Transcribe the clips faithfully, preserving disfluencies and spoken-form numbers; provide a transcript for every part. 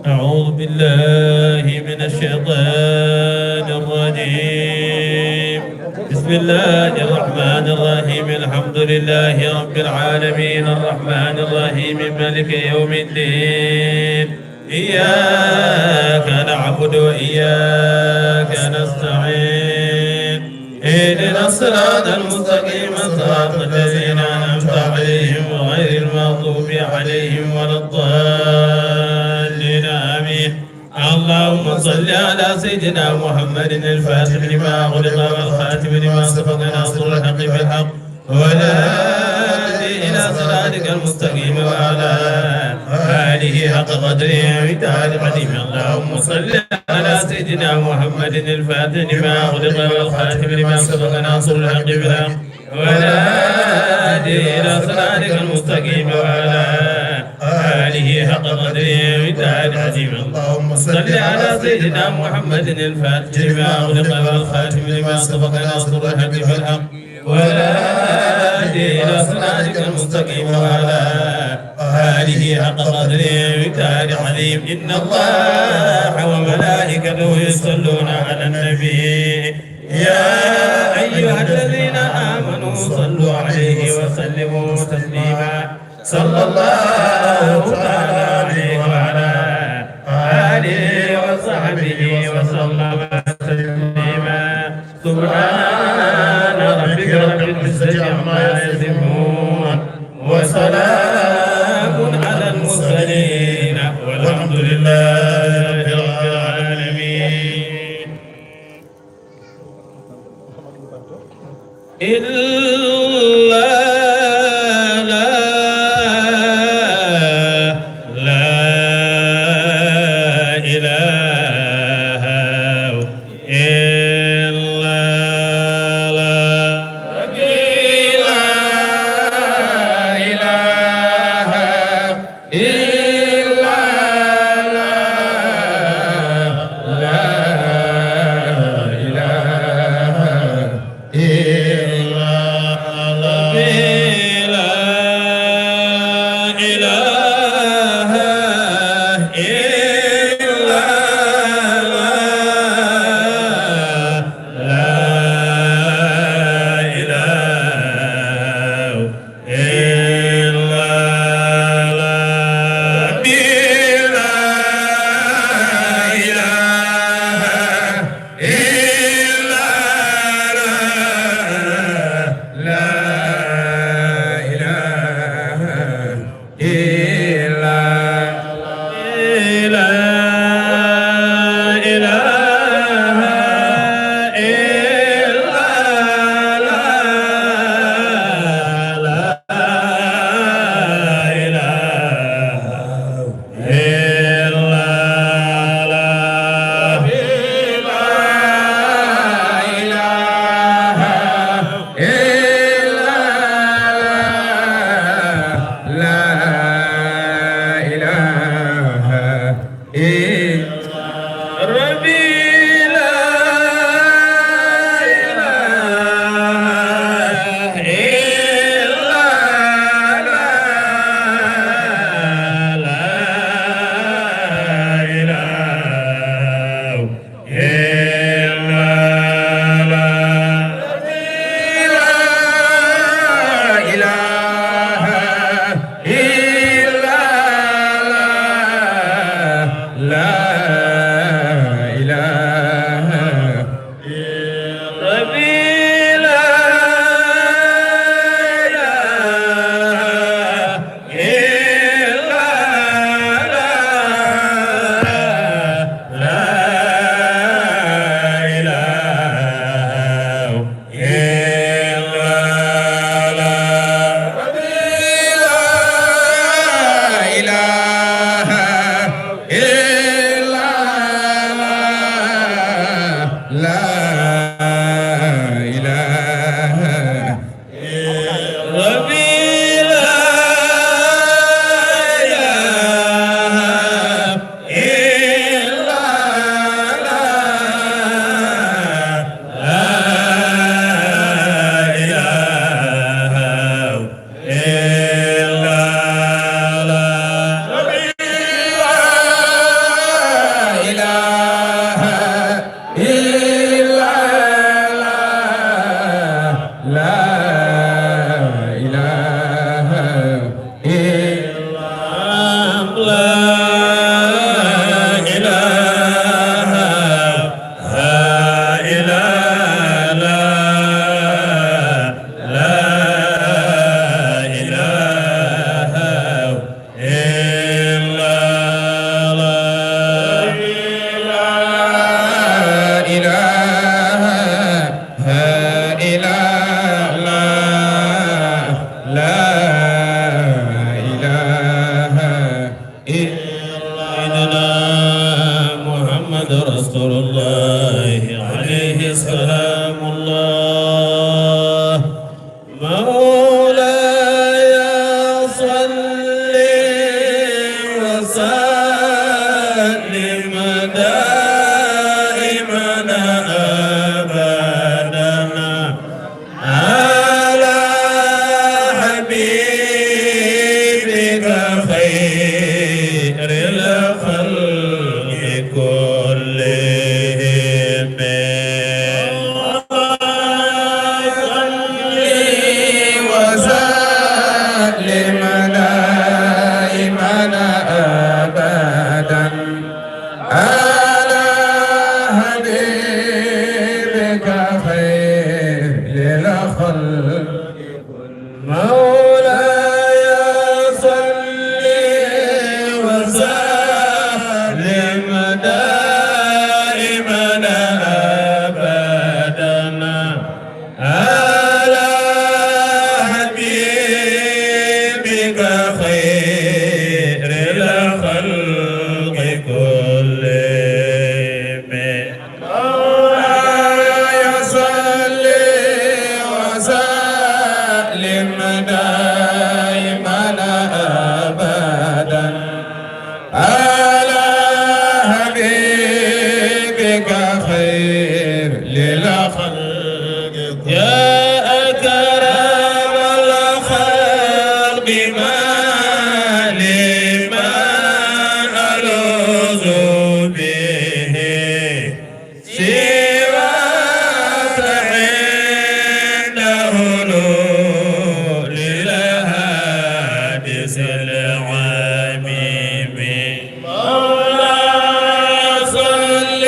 أعوذ بالله من الشيطان الرجيم. بسم الله الرحمن الرحيم. الحمد لله رب العالمين. الرحمن الرحيم. مالك يوم الدين. إياك نعبد وإياك نستعين. اهدنا الصراط المستقيم، صراط الذين أنعمت عليهم غير المغضوب عليهم ولا الضالين. آمين. اللهم صل على سيدنا محمد الفاتح لما أغلق والخاتم لما سبق ناصر الحق بالحق والهادي إلى صراطك المستقيم وعلى آله حق قدره ومقداره العظيم. اللهم صل على سيدنا محمد الفاتح لما أغلق والخاتم لما سبق ناصر الحق بالحق والهادي إلى صراطك المستقيم وعلى آله حق قدره ومقداره العظيم. اللهم صل على سيدنا محمد الفاتح لما أغلق والخاتم لما سبق ناصر الحق بالحق والهادي إلى صراطك المستقيم وعلى آله حق قدره ومقداره العظيم. إن الله وملائكته يصلون على النبي. يا أيها الذين آمنوا صلوا عليه وسلموا تسليما. صلى الله تعالى عليه وعلى آله وصحبه وسلم تسليما. سبحان ربك رب العزة عما يصفون، وسلام على المرسلين، والحمد لله رب العالمين. إلا لا، لا إله إلا لا، لا إله إلا لا، لا إله إلا لا، لا إله إلا لا، لا إله إلا لا، لا إله إلا لا، لا إله إلا لا، لا إله إلا لا، لا إله إلا لا، لا إله إلا لا، لا إله إلا ربي، لا إله إلا لا، لا إله إلا لا، لا إله إلا لا، لا إله محمد رسول الله عليه سلام الله. مولاي صل وسلم دائما أبدا على حبيبك خير الخلق كلهم. صل وسلم دائما أبدا على حبيبك خير الخلق. مولاي صل وسلم دائما أبدا على حبيبك خير الخلق كلهم. مولاي صل وسلم دائما أبدا على حبيبك خير الخلق. يا أكرم الخلق، ما لي ما ألوذ به سواك عند حلول الحادث العميم. مولاي صل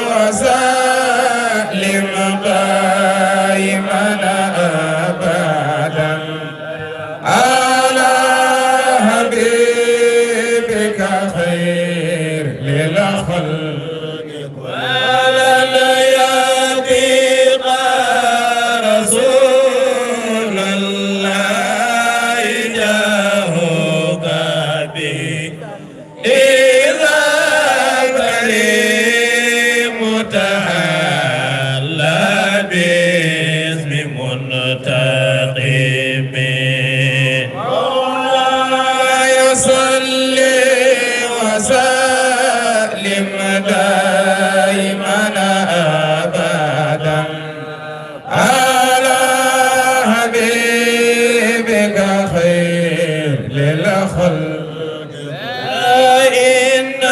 وسلم دائما أبدا على حبيبك خير الخلق. ولن يضيق رسول الله جاهك به إذا كريم تحلى باسم منتقم. مولاي صل وسلم دائما أبدا على حبيبك خير الخلق. فإن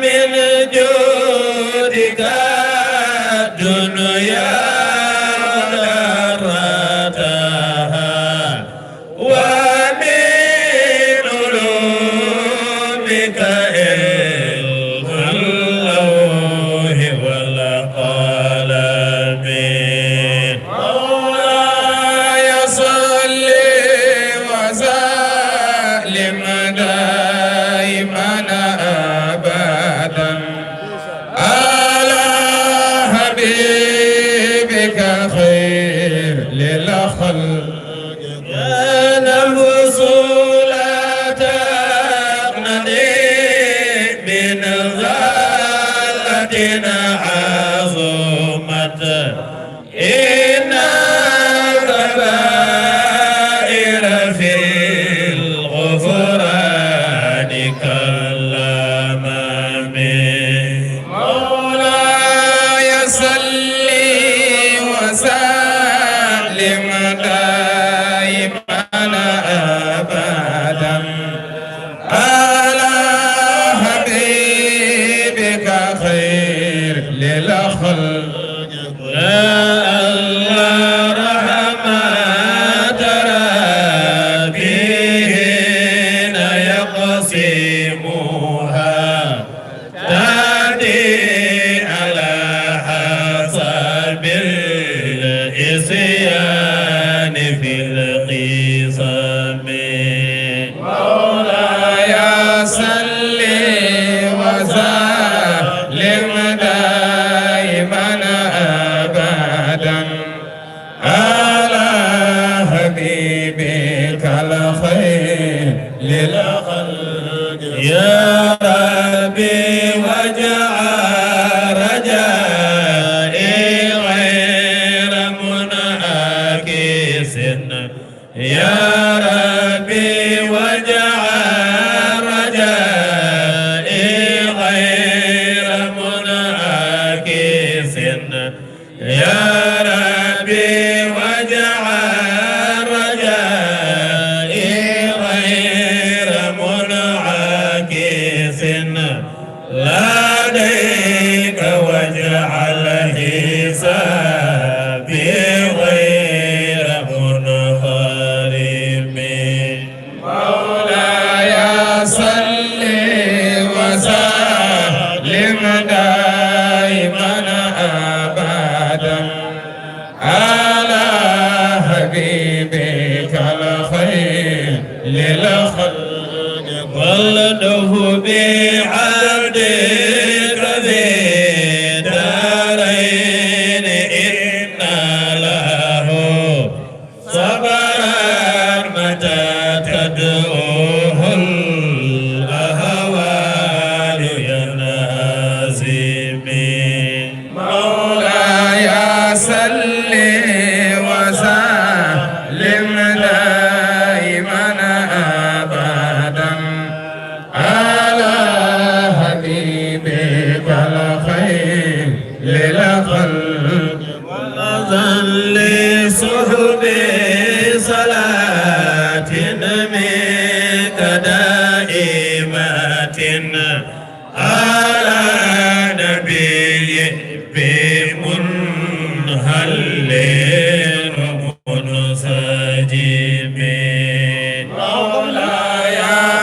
من جودك الدنيا وضرتها، ومن علومك علم اللوح والقلم. مولاي صل وسلم دائما أبدا على حبيبك خير الخلق. يا نفس لا تقنطي من زلة عظمت، إن الكبائر في الغفران كالأمم. مولاي صل وسلم دائما أبدا على حبيبك خير الخلق. يا الله رحمة ربي حين يقسمها تأتي على حسب العصيان في القسم. مولاي صل وسلم دائما أبدا يا ربي واجعل رجائي غير منعكس لديك واجعل حسابي غير منغرم. مولاي صل وسلم دائما أبدا على حبيبك الخير للخلق والدهب عبدك في الدارين إن له صبرا متى تدعوه الأهوال ينهزم. مولاي صل وسلم دائما أبدا على حبيبك الخير للخلق وأذن لصحب صلاة منك دائمة على نبي بمنهل منسجم. مولاي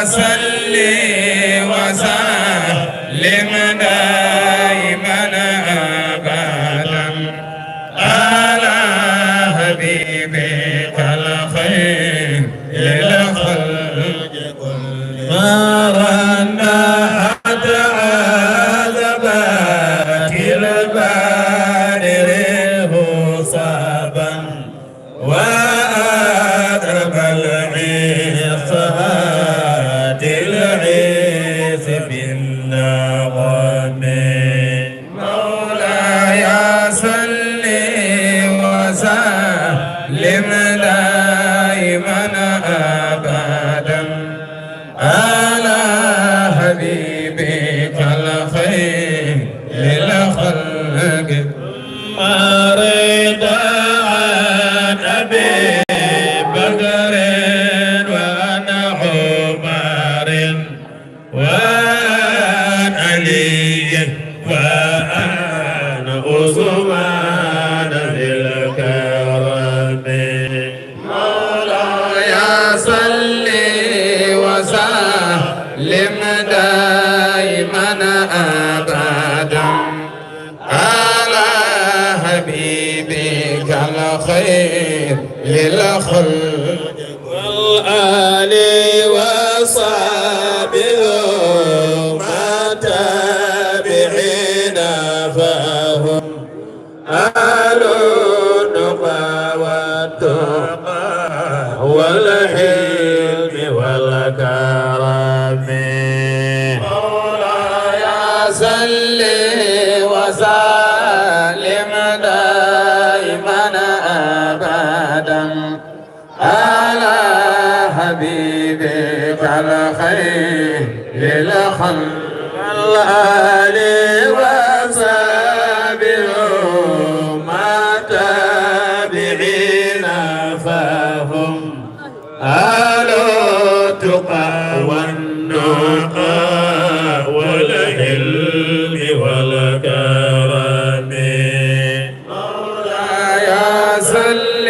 صل وسلم دائما أبدا على حبيبك الخير للخلق كلهم. ما رنحت عذبات البدر صبا وأطرب العز هادي العز بالنغم. مولاي صل وسلم دائما أبدا على حبيبك الخير للخلق ما رضى عن أبي بكر وعن عمر وعن علي وعن عثمان ذي الكرم. مولاي صل وسلم دائما أبدا على حبيبك الخير للخلق والآل وصحبه مع التابعين فهم أهل النقى والتقى والحلم والكرم. مولاي صل وسلم دائما أبدا على حبيبك الخير للخلق والآل وصحبه مع التابعين فهم أهل التقى والنقى والحلم والكرم. مولاي صل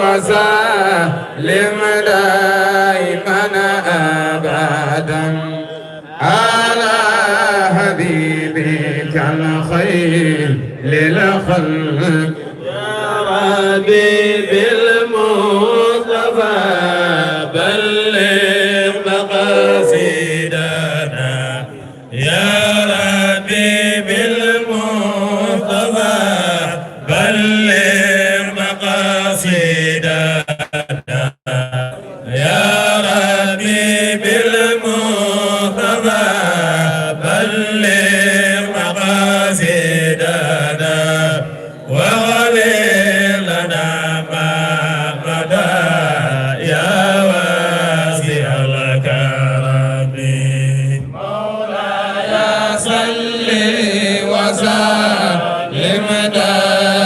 وسلم دائما أبدا على حبيبك الخير للخلق يا ربي بالمصطفى بلغ مقاصدنا يا ربي بالمصطفى بلغ مقاصدنا يا ربي بالمصطفى بلغ مقاصدنا واغفر لنا ما مضى يا واسع الكرم. مولاي صل وسلم دائما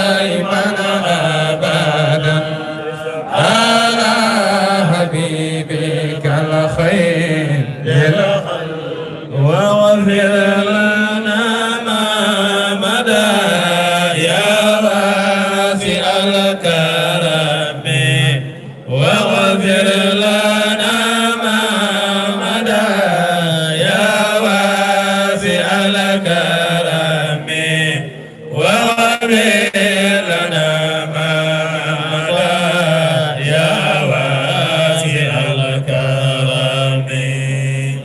الكرم، واغفر لنا ما مضى يا واسع الكرم.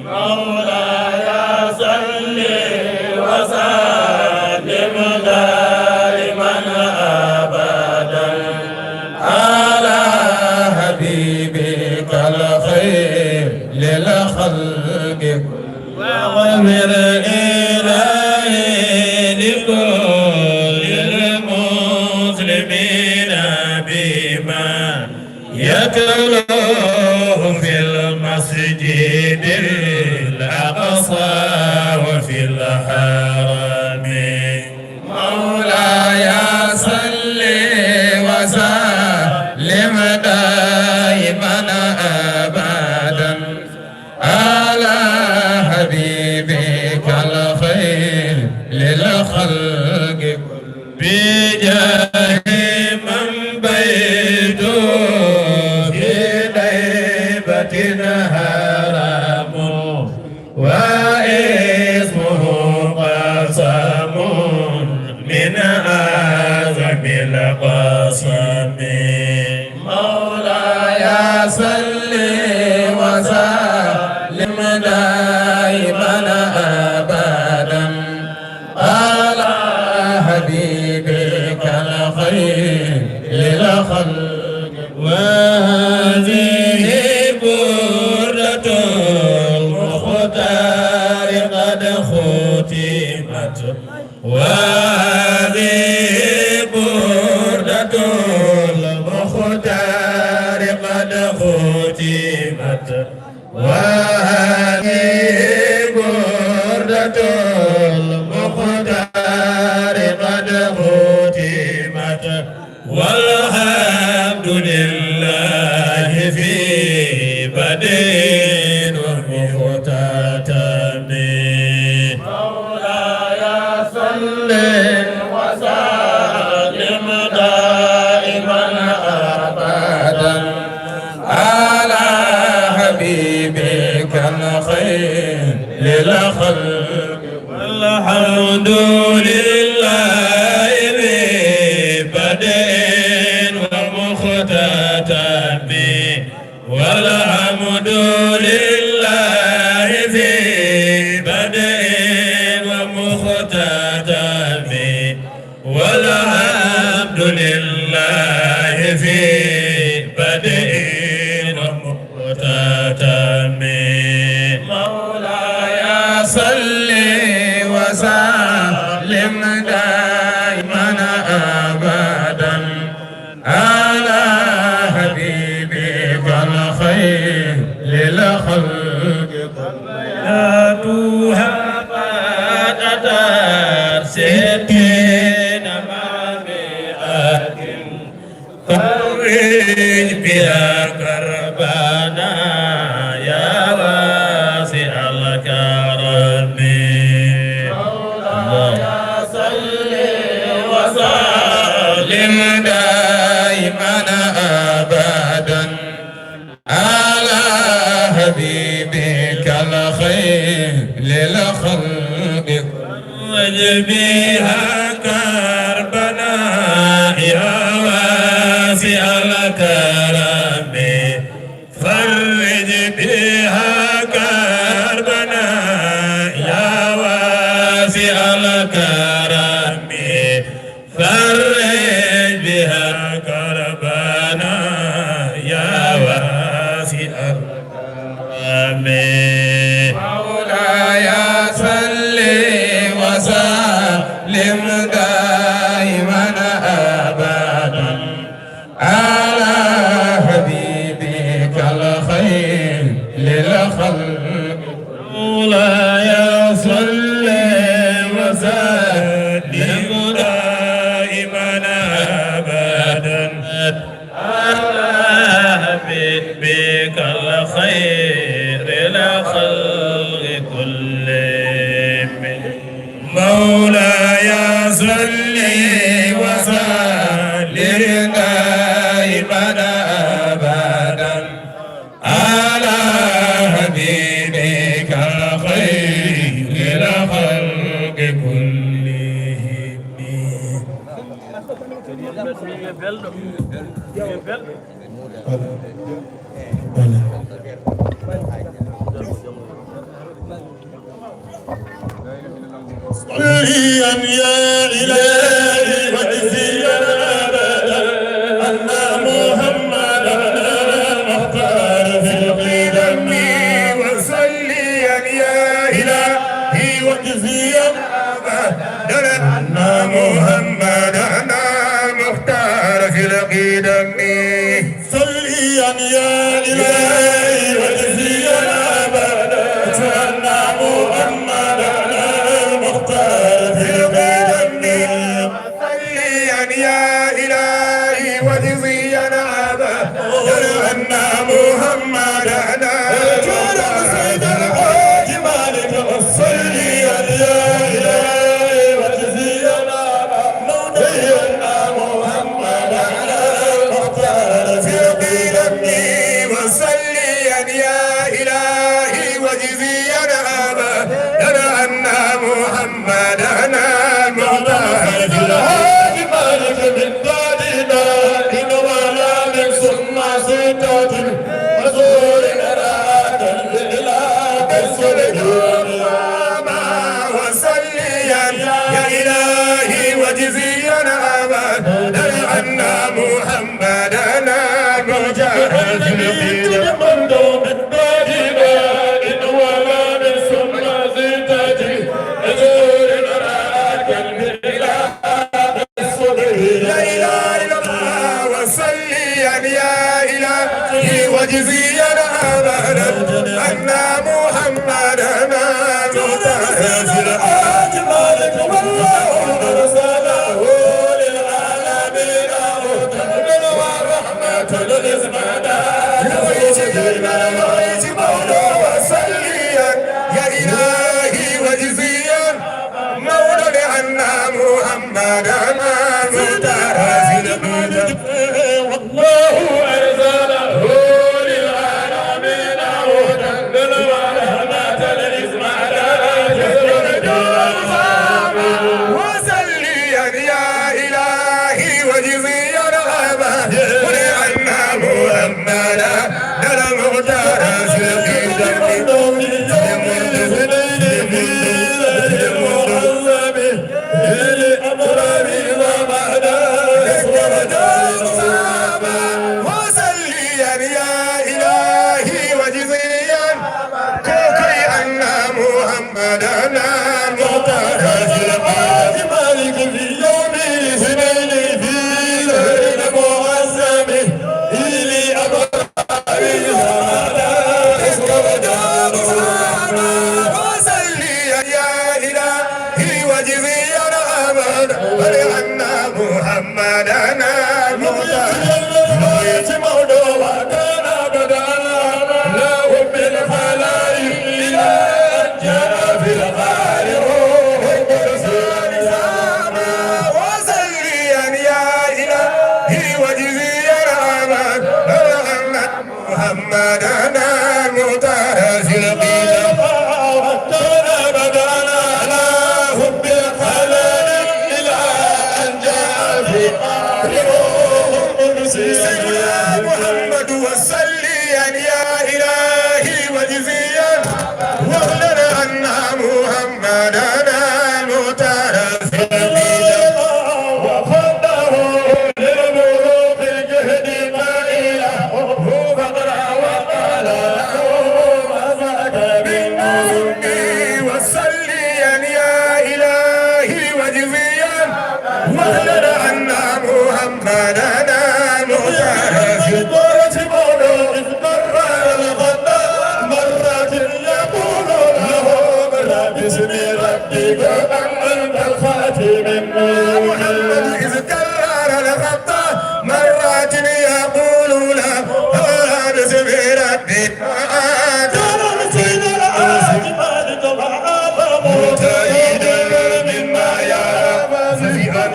مولاي صل وسلم دائما أبدا على حبيبك الخير للخلق كلهم. واغفر إلهي لكل المسلمين بما يتلوه في المسجد الأقصى وفي الحرم. مولاي صل وسلم دائما أبدا على حبيبك الخير للخلق بجاه من بيته في طيبة هرم واسمه قاسم من أعظم القسم. مولاي صل وسلم دائما أبدا على حبيبك الخير للخلق. وهذه بردة المختار قد ختمت، وهذه بردة المختار قد ختمت، وهذه بردة المختار قد ختمت، والحمد لله في بدء ومختتم. مولاي صل وسلم دائما أبدا على حبيبك الخير للخلق. والحمد لله في بدء ومختتم، والحمد لله في بدء ومختتم، والحمد لله في بدء ومختتم. مولاي صل وسلم دائما أبدا على حبيبك الخير للخلق. يا طه فاتت ستين مع مئة، فرج بها كربنا يا واسع الكرم. مولاي صل وسلم دائما أبدا على حبيبك الخير للخلق. فرج بها كربنا يا واسع الكرم، فرج بها كربنا يا واسع الكرم، فرج بها كربنا يا واسع الكرم. مولاي صل وسلم دائما أبدا على حبيبك الخير للخلق. مولاي صل وسلم دائما أبدا على حبيبك الخير للخلق كلهم. مولاي صل وسلم دائما أبدا على حبيبك الخير للخلق كلهم. صليا يا إلهي واجزيا أبدا أن محمدا المختار في القدم. وصليا يا إلهي واجزيا أبدا أن محمدا المختار في القدم. صليا يا إلهي واجزيا أبدا أن محمدا المختار في القدم. صليا يا إلهي واجزيا أبدا أن محمدا المختار. سيد الحاج مالك، صليا يا إلهي واجزيا أبدا أن محمدا المختار في القدم. وصليا يا إلهي واجزيا أبدا أن محمدا المختار. الحاج مالك من بعد داء ولا من ثم ستة مزور راك الإله بالصدق والرحمة. وصليا يا إلهي واجزيا أبدا أن محمدا المختار في القدم. لا إله إلا الله. وصليا يا إلهي واجزيا أبدا أن محمدا المختار. والله أرسله للعالمين هدى ورحمة للعباد. وصليا يا إلهي واجزيا مولد أن محمدا المختار في القدم. والله أرسله للعالمين هدى ورحمة للعباد. وصليا يا إلهي واجزيا أبدا أن محمدا المختار في القدم. وصليا يا إلهي واجزيا كوكي أن محمدا المختار في القدم. مالك في يوم الاثنين في شهر المعظم إلي أبرار وصليا يا إلهي واجزيا أبدا أن محمدا المختار. موت موضوع وكان أبدا لا هم بالخلائق إلى أن جاء في القهر روح القدس. وصليا يا إلهي واجزيا أبدا أن محمدا المختار في القدم. وكان أبدا على حب الخلائق إلى أن جاء في قهر روح القدس. سيدنا محمد وصليا يا إلهي واجزيا واغلل عنا محمدا المختار في القدم. وخده للملوك الجهد قائلا فقرا وقال له ما فات من نعمي. وصليا يا إلهي واجزيا واغلل عنا محمدا المختار في القدم. مرات يقول له: اقرأ باسم ربك أم أنت الخاتم. محمد إذ كرر الخط مرات يقول له: اقرأ باسم ربك. ترى سيد العاجب مجتهدا مما يرى فاسقا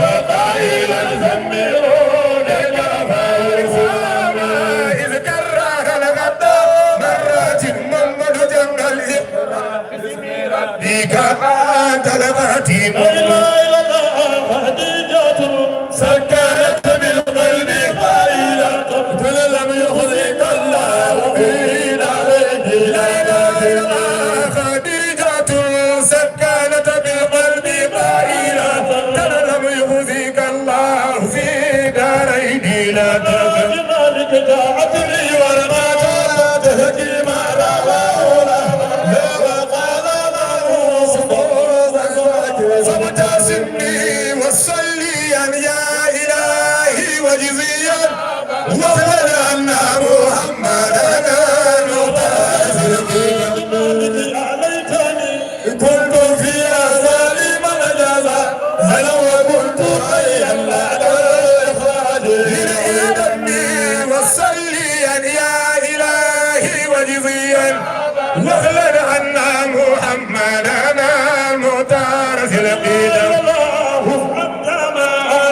وقائلا زمروا لك فارساما. إذ كرر الخط مرات محمد جنب الإقرار بك أنت لقاتي. لا إله إلا الله، خديجة سكنت بالقلب قائلة، قل لم يخزك الله في دارين. لا إله إلا الله، خديجة سكنت بالقلب قائلة، قل لم يخزك الله في دارين. لا تخزك. مالك جاءت لي والموت تهدي ما رواه. لا وقال له صدور زكاة. فابتسمني وصليا يا إلهي واجزيا، واخلد عنا محمدا المختار. يا ليتني كنت في أزال من جزا، فلو كنت حيا لدى إخراجي. إلى دمي وصليا يا إلهي واجزيا، واخلد عنا محمدا المختار في القدم. الله عندما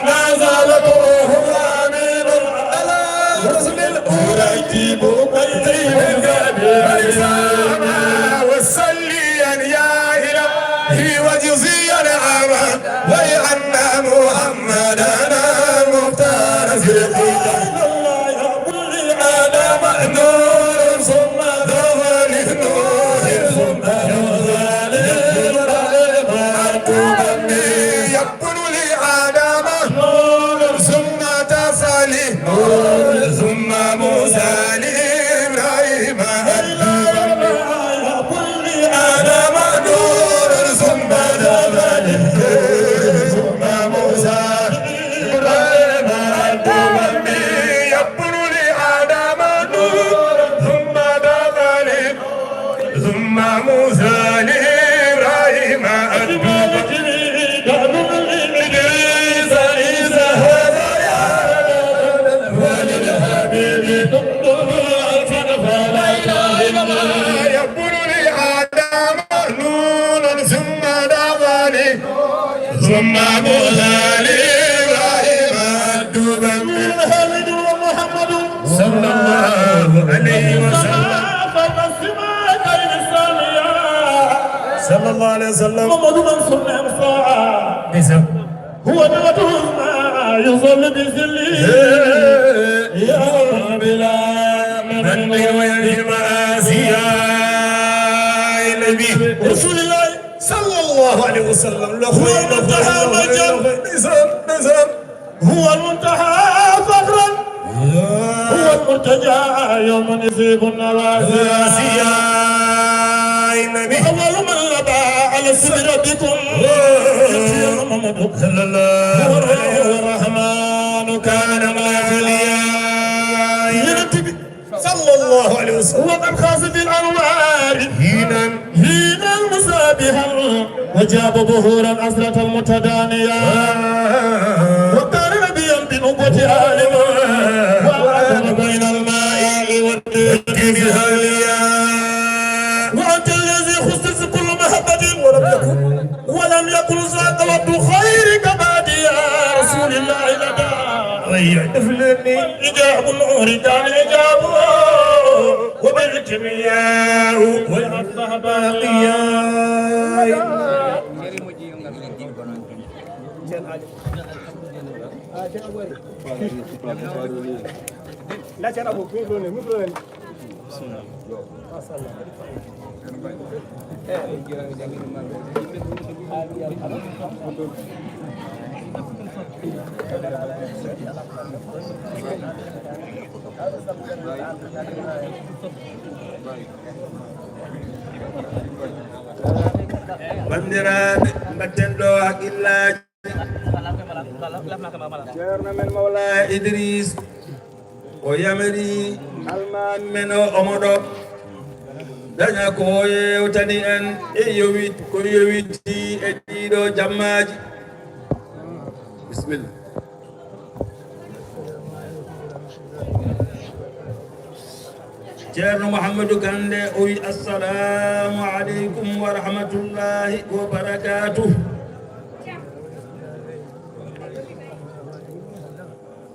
ما زالت روح أمين على رسل الأريتيب قيتيب الكبير. وصليا يا إلهي واجزيا عما ويعنا محمدا المختار في القدم. آدم نور ثم ثماني نور ثم ثماني يقول لي آدم نور ثم تسالي نور ثم موسى لإبراهيم. آدم نور ثم جبل ثم موسى إبراهيم التممي. يقول لآدم نور ثم جبل ثم موسى لإبراهيم التممي. إدريس عيسى هذا يا وللحبيب دكتور الفن فلا إله إلا الله. يقول لآدم نون ثم دغني ثم موسى لإبراهيم الدبا. من خالد ومحمد صلى الله عليه وسلم. فقسم كيف السامية. صلى الله عليه وسلم. محمد من سمع مساء. Ndeysaan. هو نعمة عظمى يظل بظله يوم بلا من وينفي المآسي. يا النبي. رسول الله صلى الله عليه وسلم. هو المنتهى مجدا. Ndeysaan, ndeysaan. هو المنتهى فخرا. هو المرتجى يوم يصيب النواسي. يا النبي. أول من لبى على سدر بكم. صلى الله هو الروح عليه الرحمن كان ملاك الياء. Yonent bi صلى الله عليه وسلم. وقد خاص في الأنوار حينا حينا مسابحا وجاب بحورا أسرة المتدانية. وكان نبيا بنبوة عالما وأعلم بين الماء والدين بهاليا. وأنت الذي خصص كل محبة ولم يكن ولم يكن ذاك وقت خيرك بعد يا رسول الله لدى. إجاب النور كان إجابه وبالكبرياء والعظمة باقيا. Banndiraaɓe, mbatten ɗo hakkillaaji. Ceerno men Mawlaa Idriis, o yamiri almaami men o, omo ɗo daña ko o yewtani en e yowit-, ko yowiti e ɗiɗo jammaaji. Bisimilla. Ceerno Mouhamadou Kandé o wi, "Assalamu aleykum wa rahmatullahi wa barakatuh."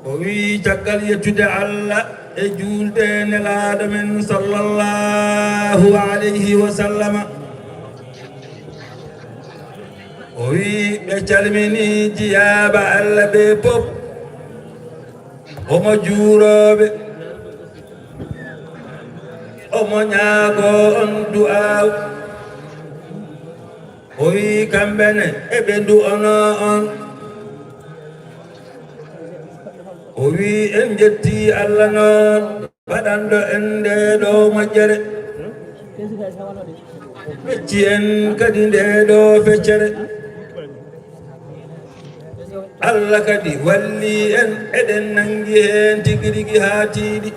O wi, caggal yettude Allah e juulde e Nelaaɗo men sallallahu alayhi wa sallama, Ɓe calmini jiyaaɓe Allah ɓe pop. Omo juurooɓe. Omo ñaago on du'aaw. O wi kamɓe ne eɓe du'ono on. O wi en jetti Allah noon. Waɗanɗo en ndee ɗoo moƴƴere, fecci en kadi ndee ɗoo feccere. Allah kadi walli en, eɗen nanngi heen tigi rigi haa tiiɗi.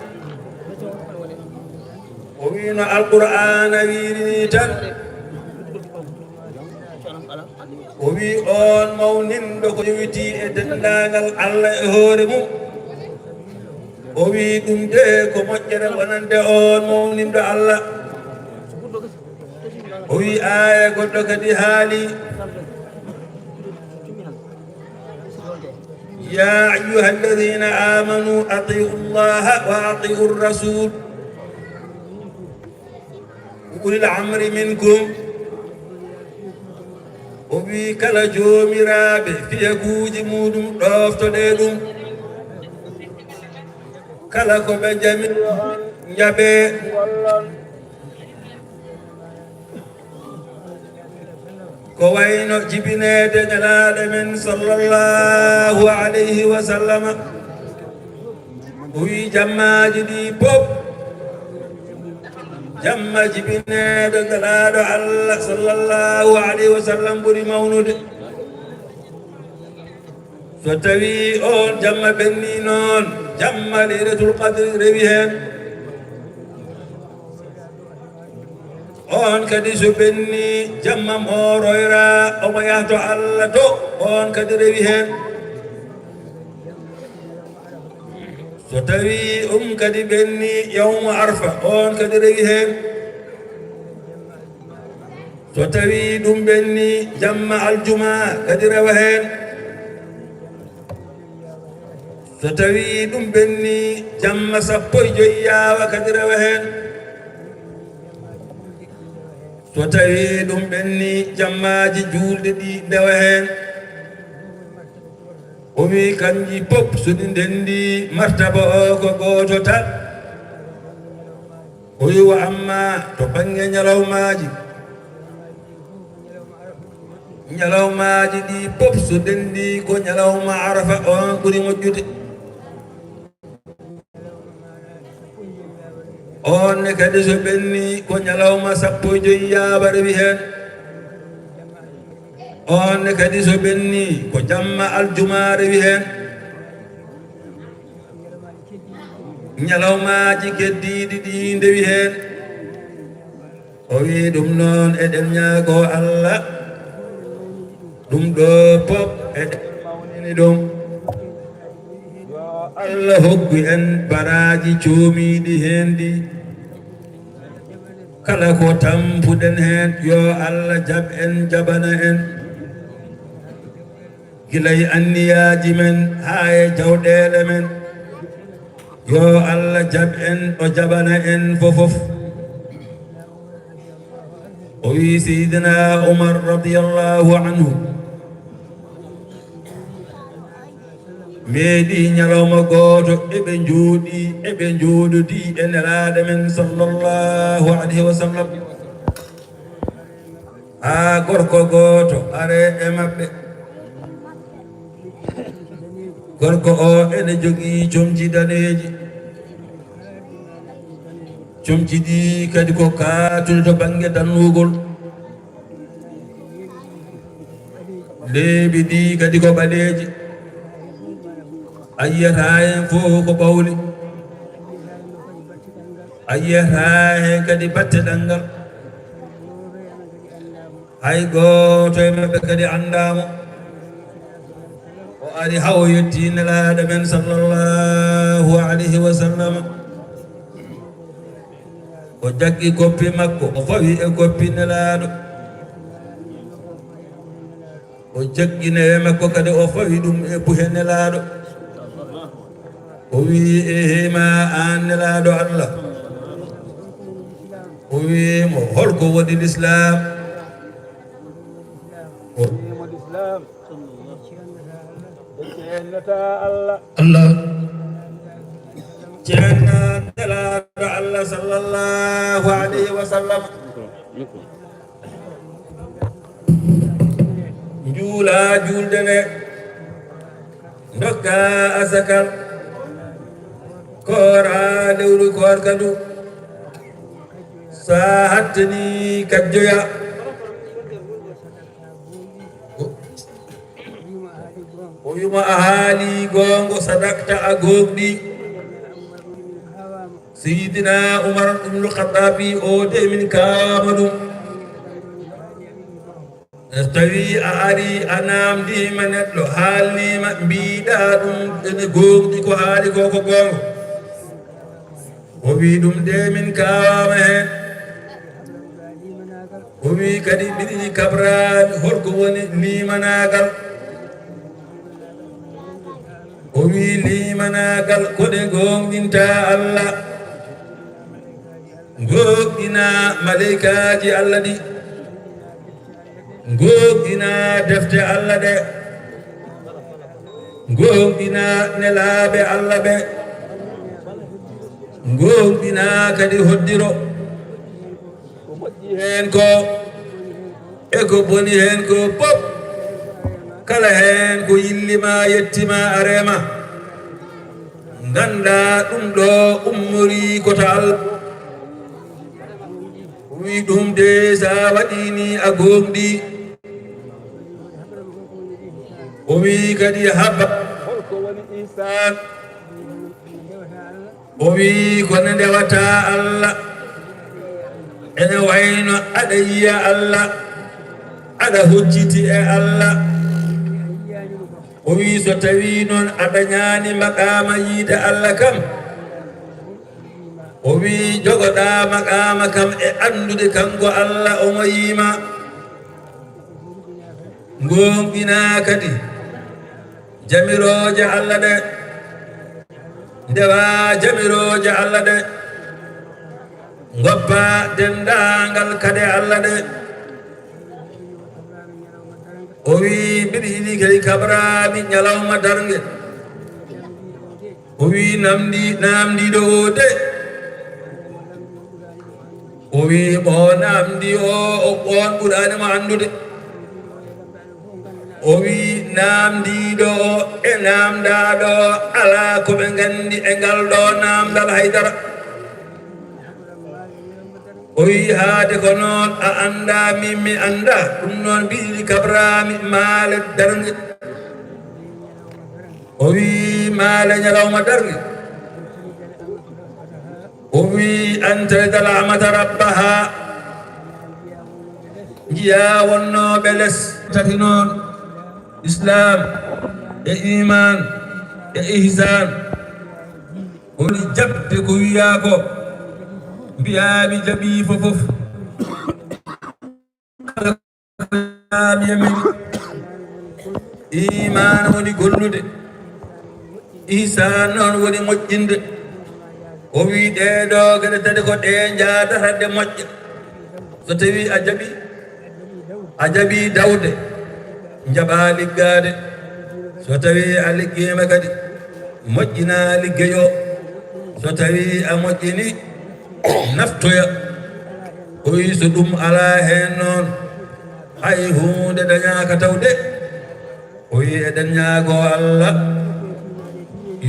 O wiino Alqur'aana wiiri ni tan. O wi on mawninɗo ko yowitii e denndaangal Allah e hoore mum. O wi ɗum de ko moƴƴere wonande on mawninɗo Allah. O wi aaya goɗɗo kadi haali. يا أيها الذين آمنوا أطيعوا الله وأطيعوا الرسول وأولي الأمر منكم. O wi kala joomiraaɓe fiyakuuji muɗum ɗoftoɗee ɗum. Kala ko ɓe njami njaɓee. Ko wayno jibineede Nelaaɗo men sallallahu alayhi wa sallama. O wi jammaaji ɗi pop. Jamma jibineede Nelaaɗo Allah sallallahu alayhi wa sallam ɓuri mawnude. So tawi on jamma ɓenni noon, jamma Leylatul Qadri rewi heen. On kadi so ɓenni jamma mooroyra omo yaha to Allah to, on kadi rewi heen. So tawi um kadi ɓenni yawmu Arfa, on kadi rewi heen. So tawi ɗum ɓenni jamma aljuma kadi rewa heen. So tawi ɗum ɓenni jamma sappo e joyi yaawa kadi rewa heen. So tawi ɗum ɓenni jammaaji juulɗe ɗi ndewa heen. O wi kanji pop so ɗi ndenndi martaba o ko gooto tan. O wi wa amma to bannge ñalawmaaji. Ñalawmaaji ɗi pop so ndenndi ko ñalawma Arafa on ɓuri moƴƴude. On ne kadi so ɓenni ko ñalawma sappo e joyi yaawa rewi heen. On ne kadi so ɓenni ko jamma aljuma rewi heen. Ñalawmaaji keddiiɗi ɗi ndewi heen. O wi ɗum noon eɗen ñaago Allah. Ɗum ɗo pop eɗen mawnini ɗum. Yo Allah hokku en baraaji coomiiɗi heen ɗi. Kala ko tampuɗen heen, yo Allah jaɓ en, jaɓana en. Gila e anniyaaji men haa e jawɗeele men. Yo Allah jaɓ en, o jaɓana en fofof. O wi Seydina Umar radiyallahu anhu. Meeɗi ñalawma gooto eɓe njooɗi, eɓe njooɗodi e Nelaaɗo men sallallahu alayhi wa sallam. Haa gorko gooto are e maɓɓe. Gorko o ene jogii comci daneeji. Comci ɗi kadi ko kaatuɗe to bannge dannugol. Leeɓi ɗi kadi ko ɓaleeji. A yiyata heen fof ko ɓawli. A yiyata heen kadi batte ɗanngal. Hay gooto e maɓɓe kadi anndaama. O ari haa o yettii Nelaaɗo men sallallahu alayhi wa sallam. O jaggi koppi makko, o fawi e koppi Nelaaɗo. O jaggi newe makko kadi, o fawi ɗum e buhe Nelaaɗo. O wi, "Eehey ma aan Nelaaɗo Allah." O wi mo, "Holko woni Lislaam?" O wi mo, "Lislaam Ɓe ceennata Allah. Allah. Ceenna Nelaaɗo Allah sallallahu alayhi wa sallam. Njuula juulde nde. Ndokka asakal. Koora lewru koorka ndu. Sa hattani kajjoya. O wima a haali goongo, sadakta, a goongɗi. Seydina Umar ibnul Khattabi o de min kaama ɗum. So tawi a ari a naamndiima neɗɗo, haalniima, mbiɗa ɗum ene goongɗi ko haali ko, ko goonga. O wi ɗum de min kaawaama heen. O wi kadi mbiɗi kabraami holko woni limanaagal. O wi limanaagal ko nde goongɗinta Allah. Goongɗina maleykaaji Allah ɗi. Goongɗina defte Allah ɗe. Goongɗina nelaaɓe Allah ɓe. Goongɗina kadi hoddiro. Ko moƴƴi heen ko e ko boni heen ko fof. Kala heen ko yillima yettima arema. Ngannda ɗum ɗo ummori ko to Allah. O wi ɗum de sa waɗi ni a goongɗi. O wi kadi haba holko woni ihsan. O wi ko nde ndewata Allah. Ene wayno aɗa yiya Allah, aɗa hucciti e Allah. O wi so tawi noon a dañaani maqaama yiide Allah kam. O wi jogoɗa maqaama kam e anndude kanko Allah omo yiima. Goongɗina kadi jamirooje Allah ɗe. Ndewa jamirooje Allah ɗe. Ngoppa denndaangal kade Allah ɗe. O wi mbiɗa yiɗi kadi kabraami ñalawma darnge. O wi namdi, naamndiiɗo o de. O wi mo naamndi o, o oon ɓuraani mo anndude. O wi naamndiiɗo o e naamndaaɗo o alaa ko ɓe nganndi e ngal ɗo naamndal hay dara. O wi haade ko noon a anndaa min mi anndaa, ɗum noon mbiɗi kabraami maale darnge. O wi maale ñalawma darnge. O wi an talidal amata rabbaha. Njiya wonnooɓe les tati noon, Islam e iman e ihsan. Woni jaɓde ko wiyaa ko, mbiyaa mi jaɓii fof fof. Kala ko wiyaa mi yamiri. Iman woni gollude. Ihsan noon woni moƴƴinde. O wii ɗee ɗoo geɗe tati ko ɗe njaadata ɗe moƴƴa. So tawii a jaɓii, a jaɓii dawde, njaɓaa liggaade. So tawii a liggiima kadi, moƴƴinaa liggey o. So tawii a moƴƴinii, naftoya. O wii so ɗum alaa heen noon, hay huunde dañaaka taw de. O wii eɗen ñaagoo Allah,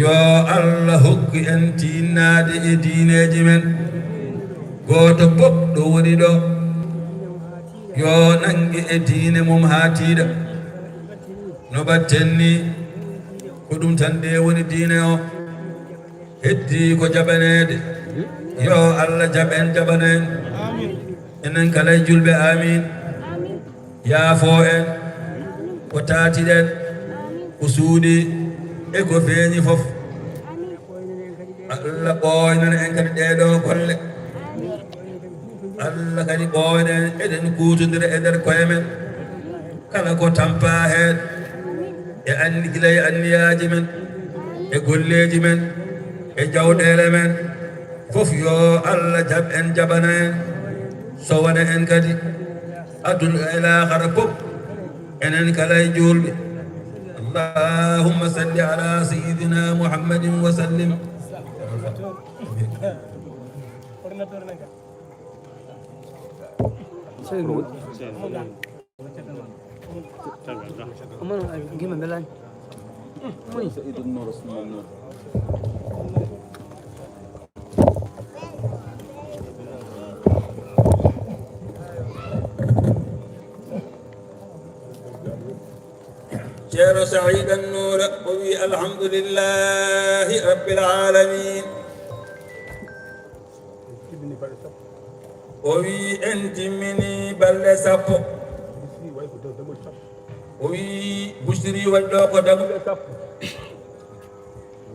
yo Allah hokku en tiinnaade e diineeji men. Gooto fof ɗo woni ɗo, yo nannge e diine mum haa tiiɗa. No mbaɗten ni, ko ɗum tan de woni diine o. Heddii ko jaɓaneede. Yo Allah jaɓ en, jaɓana en. Enen kala e julɓe, amin. Yaafo en ko taatiɗen, ko suuɗi e ko feeñi fof. Allah ɓooynana en kadi ɗee ɗoo golle. Allah kadi ɓooyna en, eɗen kuutondira e nder koye men. Kala ko tampaa heen e anni, gila e anniyaaji men, e golleeji men, e jawɗeele men, fof yo Allah jaɓ en, jaɓana en, sowana en kadi aduna e laakhara fof. Enen kala e juulɓe. Allahumma salli ala sayyidina Muhammadin wa sallim. Ceerno Saïd Annoura o wi, "Alhamdulillahi Rabbil Alamin." O wi, "En timmini balɗe sappo." O wi, "Busiri waɗi ɗo ko dammuɗe sappo."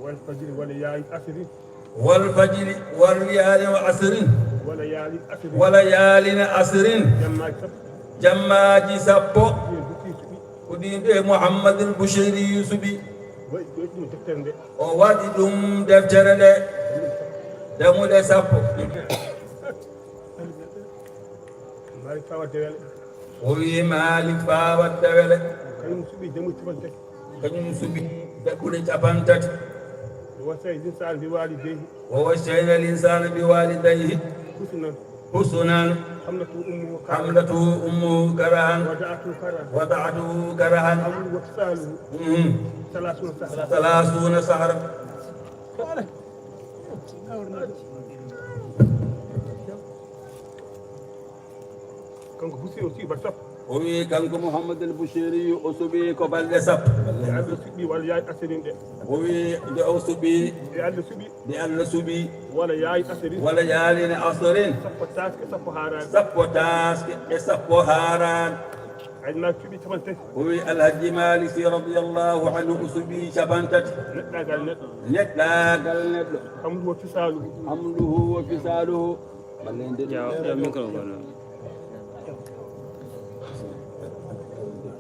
Wal fajri wala yaali asri. Wal fajri wal yaali wa asrin. Wala yaali asri. Wala yaalina asrin. Jammaaji sappo. Jammaaji sappo. Ɗiye Busiri suɓi. Ko ɗiin ɗo e Muhammadul Bushiri suɓi. Waɗi ɗum deftere nde. O waɗi ɗum deftere nde. Dammuɗe sappo. Mbaari fawa dewele. O wi Malik Bawa Dewele. Kañum suɓi dammuɗe capanɗe tati. Kañum suɓi dammuɗe capanɗe tati. Wa wassayna l-insana bi walidayhi. Wa wassayna l-insana bi walidayhi. Husnan. Husnan. Hamlatu ummuhu karhan. Hamlatu ummuhu karhan. Wada'atu karhan. Wada'atu karhan. Hamluhu wa fisaluhu. Mhm. Salasuna sahra. Salasuna sahra. Kanko Busiri o suɓi balɗe sappo. O wi kanko Mouhamadou El Bouchiri o suɓi ko balɗe sappo. Nde Allah suɓi walla yaali asirin ɗe. O wi nde o suɓi. Nde Allah suɓi. Nde Allah suɓi. Walla yaali asirin. Walla yaalina asirin. Sappo taaske, sappo haaraani. Sappo taaske e sappo haaraani. Ay, ma suɓi capanɗe tati. O wi Alhaji Malik Sy radiyallahu anhu o suɓi capanɗe tati. Neɗɗaagal neɗɗo. Neɗɗaagal neɗɗo. Hamluhu wa fisaluhu. Hamluhu wa fisaluhu.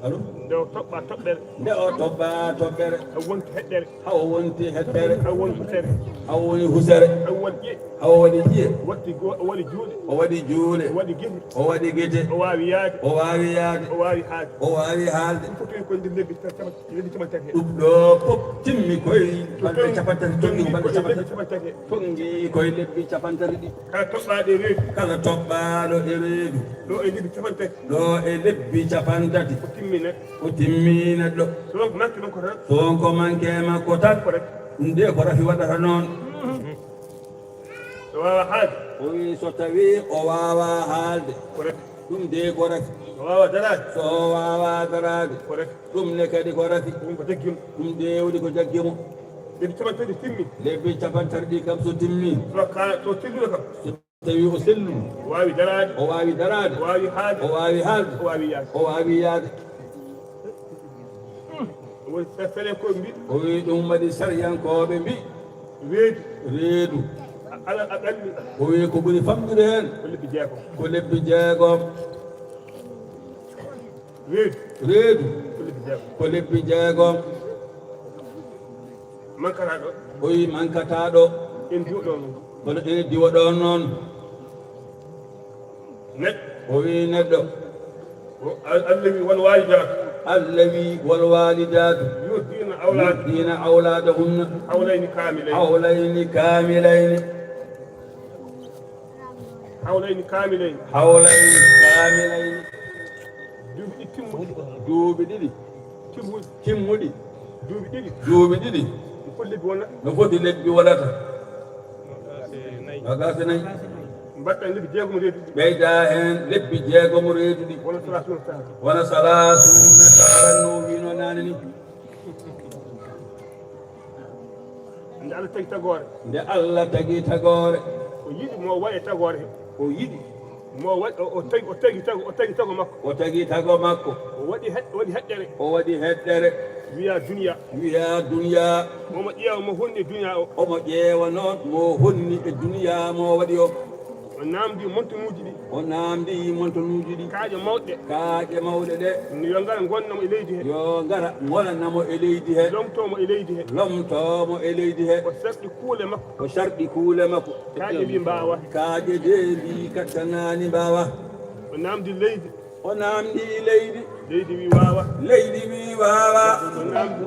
Alo? Nde o toɓɓa toɓɓere. Nde o toɓɓa toɓɓere. Haa wonti heɗɗere. Haa o wonti heɗɗere. Haa woni husere. Haa woni husere. Haa woni ƴi'e. Haa o waɗi ƴi'e. Watti go-, o waɗi juuɗe. O waɗi juuɗe. O waɗi gite. O waɗi gite. O waawi yaade. O waawi yaade. O waawi haalde. O waawi haalde. Ɗum fof towi ko nder lebbi tati. Lebbi capanɗe tati he. Ɗum ɗo fof timmi koye balɗe capanɗe tati, tonngi ko balɗe capanɗe tati. Tonngi koye lebbi capanɗe tati ɗi. Kala toɓɓaaɗo e reedu. Kala toɓɓaaɗo e reedu. Ɗo e lebbi capanɗe tati. Ɗo e lebbi capanɗe tati. Ko timmi neɗɗo. Ko timmi neɗɗo. So won ko manque makko tan. So won ko manque makko tan. Ko rek. Ɗum de ko rafi waɗata noon. So waawa haalde. O wi so tawi o waawa haalde. Ko rek. Ɗum de ko rek. So waawa daraade. So waawa daraade. Ko rek. Ɗum ne kadi ko rafi. Ɗum ko jaggi mo. Ɗum de woni ko jaggi mo. Lebbi capanɗe tati timmi. Lebbi capanɗe tati ɗi kam so timmi. So ka, so selluno kam. So tawi o selluno. O waawi daraade. O waawi daraade. O waawi haalde. O waawi haalde. O waawi yaade. O waawi yaade. Woni sa-, sariyankooɓe mbi. O wi ɗum waɗi sariyankooɓe mbi. Reedu. Reedu. A-, alal aqalli. O wi ko ɓuri famɗude heen. Ko lebbi jeegom. Ko lebbi jeegom. Reedu. Reedu. Ko lebbi jeegom. Ko lebbi jeegom. Mankata ɗo. O wi mankata ɗo. En diwa ɗo noon. Kono ene diwa ɗo noon. Neɗɗo. O wi neɗɗo. O, Al-, Allah wi, "Wal waalidaatu." Allah wi, "Wal waalidaatu." Yurdiina awlaad-, yurdiina awlaadahunna. Hawlayni kaamilayni. Hawlayni kaamilayni. Hawlayni kaamilayni. Hawlayni kaamilayni. Duuɓi ɗi timmuɗi. Duuɓi ɗiɗi. Timmuɗi. Timmuɗi. Duuɓi ɗiɗi. Duuɓi ɗiɗi. No foti lebbi wona-, no foti lebbi wonata? Nogas e nayi. Mbaɗɗa lebbi jeegom reeduɗi. Ɓeyda heen lebbi jeegom reeduɗi. Wona salaasuuna sahra. Wona salaasuuna sahra no wiino naane ni. Nde Allah tagi tagoore. Nde Allah tagi tagoore. O yiɗi mo waɗe tagoore he. O yiɗi. Mo wa-, o, o tagi, o tagi tago, o tagi tago makko. O tagi tago makko. O waɗi he-, waɗi heɗɗere. O waɗi heɗɗere. Wiya duniya. Wiya duniya. Omo ƴeewa mo honni e duniya o. Omo ƴeewa noon mo honni e duniya mo waɗi o. O naamndi montonuuji ɗi. O naamndi montonuuji ɗi. Kaaƴe mawɗe. Kaaƴe mawɗe ɗe. Yo ngara ngonna mo e leydi he. Yo ngara ngona mo e leydi he. Lomtoo mo e leydi he. Lomtoo mo e leydi he. O sarɗi kuule makko. O sarɗi kuule makko. Kaaƴe mbi mbaawa. Kaaƴe de mbi kattanaani mbaawa. O naamndi leydi. O naamndi leydi. Leydi wi waawa. Leydi wi waawa. Ko naamndi.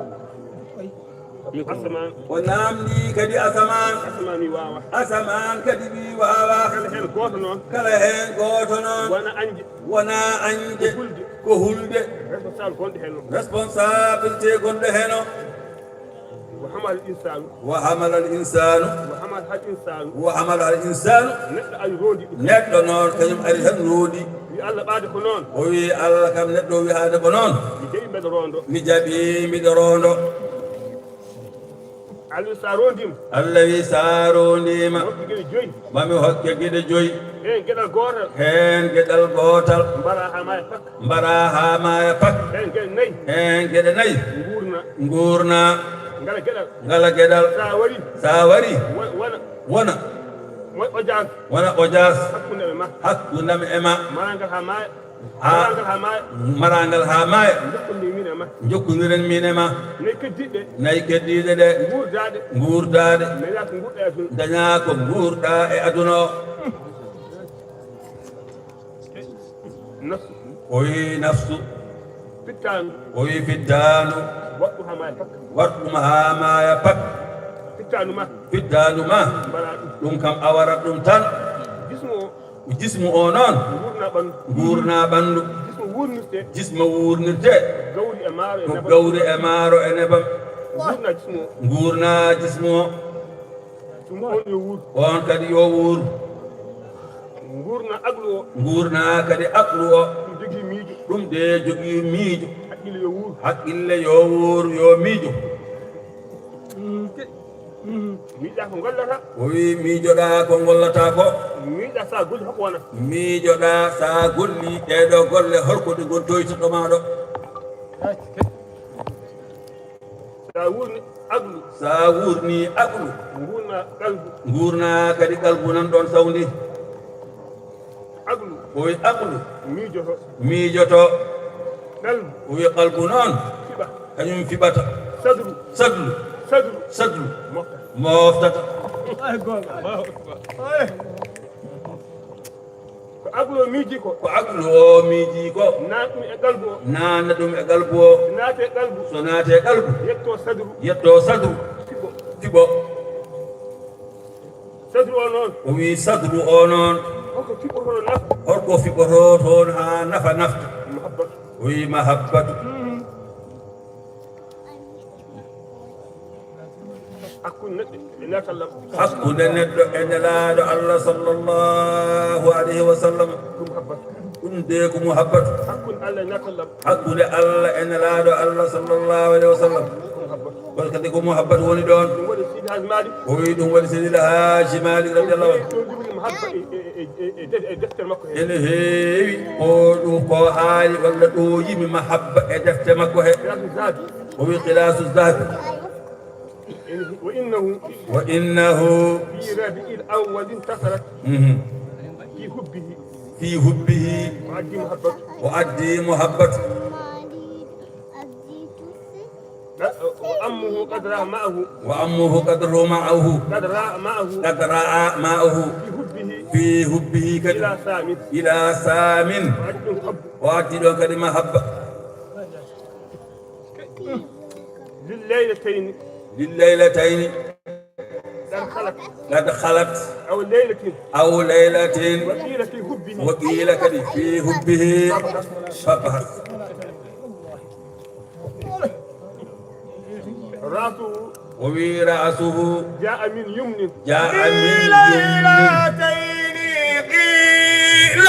Asamaan. Ko naamndi kadi asamaan. Asamaan wi waawa. Asamaan kadi wi waawa. Kala heen gooto noon. Kala heen gooto noon. Wona añde. Wona añde. Ko hulde. Ko hulde. Responsable gonɗo heen o. Responsabilité gonɗo heen o. Wa hamal insaanu. Wa hamal al insaanu. Wa hamal hal insaanu. Wa hamal al insaanu. Neɗɗo ari rondi ɗum. Neɗɗo noon kañum ari tan rondi. Wi Allah ɓaade ko noon. O wi Allah kam neɗɗo o wi haade ko noon. Mi jaɓi mbeɗa rondo. Mi jaɓi mbiɗo rondo. Allah wi sa rondima. Allah wi sa rondima. Wonɓe geɗe joyi. Mami hokke geɗe joyi. Heen geɗal gootal. Heen geɗal gootal. Mbara haa maaya pak. Mbara haa maaya pak. Heen geɗe nayi. Heen geɗe nayi. Nguurna. Nguurna. Ngala geɗal. Ngala geɗal. Sa wari. Sa wari. Wo-, wona. Wona. Moy ojaas. Wona ojaas. Hakkunde e ma. Hakkunde am e ma. Marangal haa maaya. Haa. Marangal haa maaya. Marangal haa maaya. Jokkondiren min e ma. Jokkondiren min e ma. Nayi keddiiɗe. Nayi keddiiɗe ɗe. Nguurdaade. Nguurdaade. Dañaa ko nguurɗaa e aduna. Dañaa ko nguurɗaa e aduna o. Nafsu. O wi nafsu. Fittaandu. O wi fittaandu. Waɗ ɗum haa maaya pak. Waɗ ɗum haa maaya pak. Fittaandu ma. Fittaandu ma. Mbaɗa ɗum. Ɗum kam a waɗat ɗum tan. Jismu o. Jismu o noon. Nguurna ɓanndu. Nguurna ɓanndu. Jismu wuurnirte. Jismu wuurnirte. Gawri e maaro e nebam. Ko gawri e maaro e nebam. Nguurna jismu o. Nguurna jismu o. Ɗum on yo wuur. On kadi yo wuur. Nguurna aqlu o. Nguurna kadi aqlu o. Ɗum jogii miijo. Ɗum de jogii miijo. Haqqille yo wuur. Haqqille yo wuur, yo miijo. Miijoɗa ko gollata. O wi miijoɗa ko gollata ko. Miijoɗa sa golli hoko wona. Miijoɗa sa golli ɗeɗo golle holko ɗe gontoyta ɗo ma ɗo. Sa wuurni aqlu. Sa wuurni aqlu. Nguurna qalbu. Nguurna kadi qalbu nan ɗon sawndi. Aqlu. O wi aqlu. Miijoto. Miijoto. Qalbu. O wi qalbu noon. Fiɓa. Kañum fiɓata. Sadru. Sadru. Sadru. Sadru. Mofta. Moftata. Ay, goonga. Allahu akbar. Ay. Ko aqlu o miiji ko. Ko aqlu o miiji ko. Naata ɗum e qalbu o. Naata ɗum e qalbu o. So naate qalbu. So naate qalbu. Yetto sadru. Yetto sadru. Fiɓo. Fiɓo. Sadru o noon. O wi sadru o noon. Holko fiɓotono nafa? Holko fiɓoto toon haa nafa nafta? Mahabbatu. O wi mahabbatu. Hakkunde neɗɗo e Nelaaɗo Allah. Hakkunde neɗɗo e Nelaaɗo Allah sallallahu alayhi wa sallam. Ɗum habbatu. Ɗum de ko muhabbatu. Hakkunde Allah e Nelaaɗo Allah. Hakkunde Allah e Nelaaɗo Allah sallallahu alayhi wa sallam. Ɗum habbatu. Kono kadi ko muhabbatu woni ɗoon. Ɗum waɗi Sidi Hajji Malik. O wi ɗum waɗi Sidi El Hajji Malik radiyallahu anhu. Ɗum jogii mahabba e, e, e, e, e, e deftere makko he. Ene heewi ko ɗum ko haali walla ɗo yimi mahabba e defte makko he. Qilaasu Zahabi. O wi Qilaasu Zahabi. إن-، وإنه. وإنه. في ربيع الأول انتصرت. Mhm. في حبه. في حبه. وأدي محبته. وأدي محبته. لا، وأمه قد رأى معه. وأمه قد رأى معه. قد رأى معه. قد رأى معه. في حبه. في حبه كذا. إلى سام. إلى سام. وأدي حبه. وأدي كذا محبة. لليلتين. لليلتين. قد خلت. قد خلت. أو ليلة. أو ليلة. وقيل في حبه. وقيل كذا في حبه. فابحث. رأسه. O wi رأسه. جاء من يمنى. جاء من يمنى. في ليلتين قيل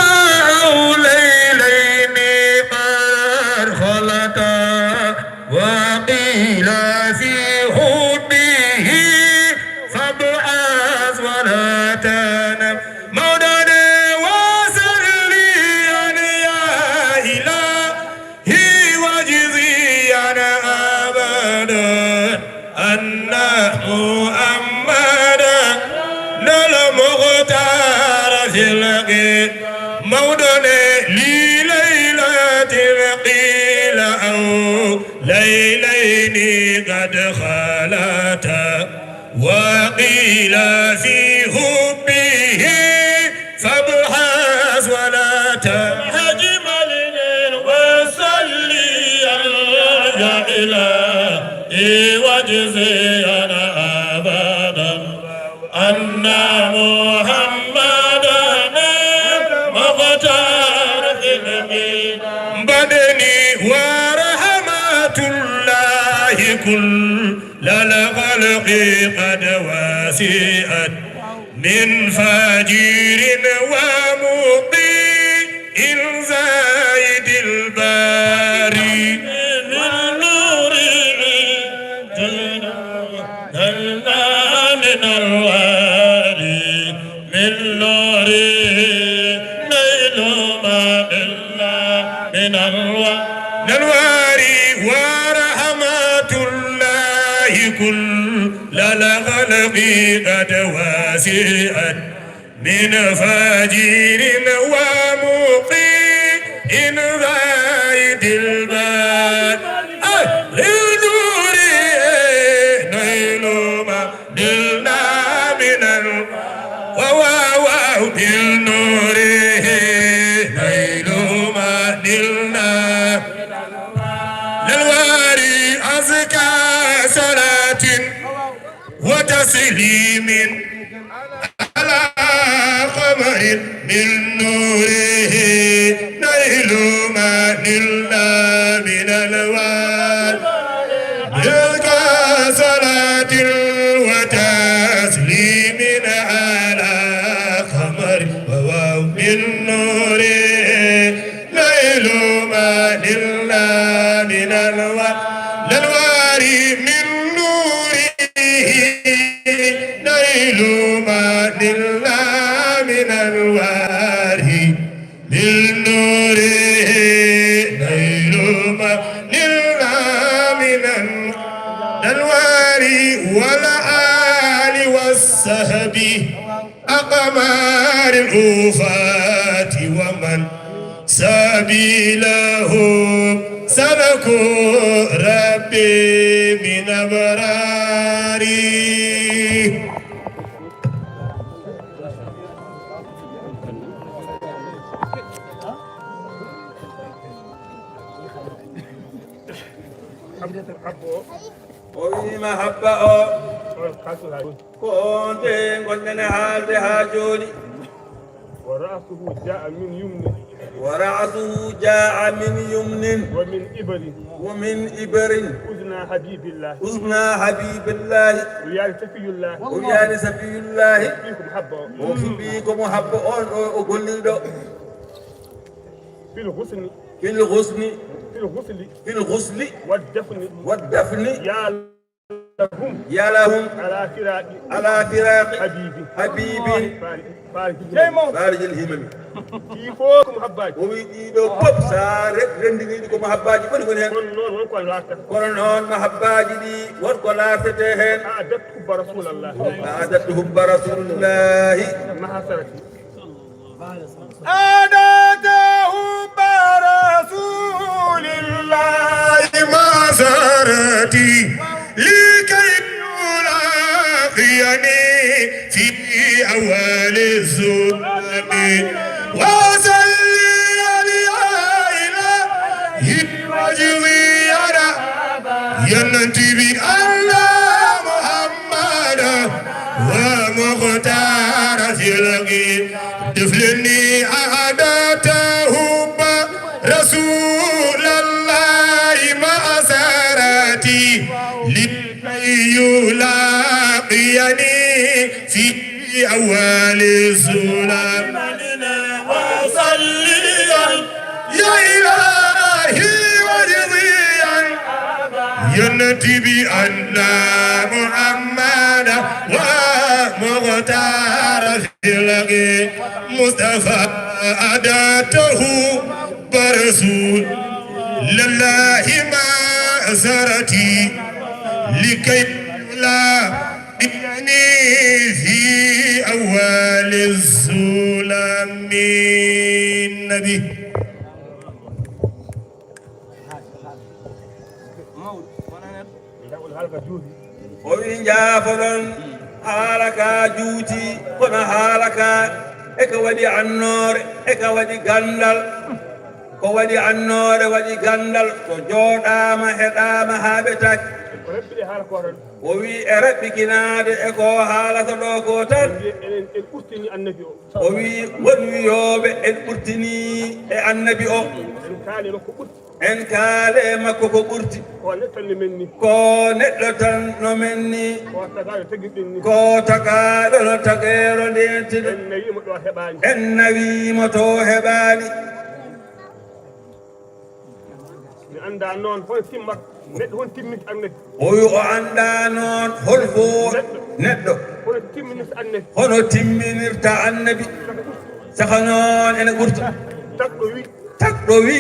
أو ليلين قد خلتا. وقيل في حبه فابحث ولا تنم. مولانا وصليا يا إلهي واجزيا أبدا أن محمدا المختار في القيل. مولانا لليلة قيل أو ليلين قد خلتا. وقيل في حبه فابحث ولا تنم. حجم العلم وصل الله واجزينا أبدا أن محمدا المختار في القدم بدني ورحمة الله كل الخلق قد وسعت من فاجر ومطيع زاهد الباري من نوره نلنا من الوالي من نوره نيل ما نلنا من الوالي الواري ورحمة الله كل الخلق قد وسعت من فاجر ومطيع زاهد الباري نوره نيل ما نلنا من ال- وواو من نوره نيل ما نلنا للواري أزكى صلاة وتسليم على قمر من نوره نيل ما نلنا من الوان تلك صلاة وتسليم على قمر وواو من نوره نيل ما نلنا من الوان للواري من نوره نيل ما نلنا من الواري من نوره نيل ما نلنا من الواري والآل والصحب أقمار الأوفات ومن سبيله سلكوا ربي من أبراري o wiima habba o ko on de gonɗen e haalde haa jooni ورأسه جاء من يمنى ورأسه جاء من يمن ومن إبر ومن إبر أذنى حبيب الله أذنى حبيب الله o wiyaani safiyu llahi o wiyaani safiyu llahi fiikum habba o o fuɗɗi ko mo habba on o o golliiɗo في الغصن في الغصن في الغسل في الغسل والدفن والدفن يا لهم يا لهم على فراق على فراق حبيبي حبيبي فارج الهمم فارج الهمم kii fof ko mo habbaaji o wi ɗiɗo fof so a renndiniiɗi ko mo habbaaji woni woni heen kono noon won ko laarta kono noon mo habbaaji ɗi won ko laartetee heen أعددت حب رسول الله أعددت حب رسول الله ما حصلت أعددت حب رسول الله ما حصلت لكي يلاقيني في أول الظلم وصلي على إلهي وجهي يا نبي الله محمد ومختار خلقي طفلني أعددت حب رسول الله ما أسرتي لكي يلاقيني في أول الظلم وصليا يا إلهي واجزيا يا نبي أن محمدا ومختار في الغي مصطفى أداته برسول لله ما زرتي لكي لا يعني في أول الظلم النبي. O wi njaafoɗon haala ka juuti kono haala ka eka waɗi annoore eka waɗi ganndal. Ko waɗi annoore, waɗi ganndal, so jooɗaama, heɗaama haa ɓe taki. O raɓɓiɗe haala ko tan. O wii e raɓɓikinaade e ko haalata ɗo ko tan. Enen, en ɓurtini annabi o. O wii won wiyooɓe en ɓurtini e annabi o. En kaali makko ɓurti. En kaale makko ko ɓurti. Ko neɗɗo no men ni. Ko neɗɗo tan no men ni. Ko tagaaɗo tagirɗen ni. Ko tagaaɗo no tageero ndentino. En nawiima ɗo heɓaani. En nawiima to heɓaani. Mi anndaa noon hono timmat neɗɗo, hono timminta annabi. O wi o anndaa noon hol fo neɗɗo. Hono timminirta annabi. Hono timminirta annabi. Saka noon ene ɓurta. Tagɗo wi. Tagɗo wi.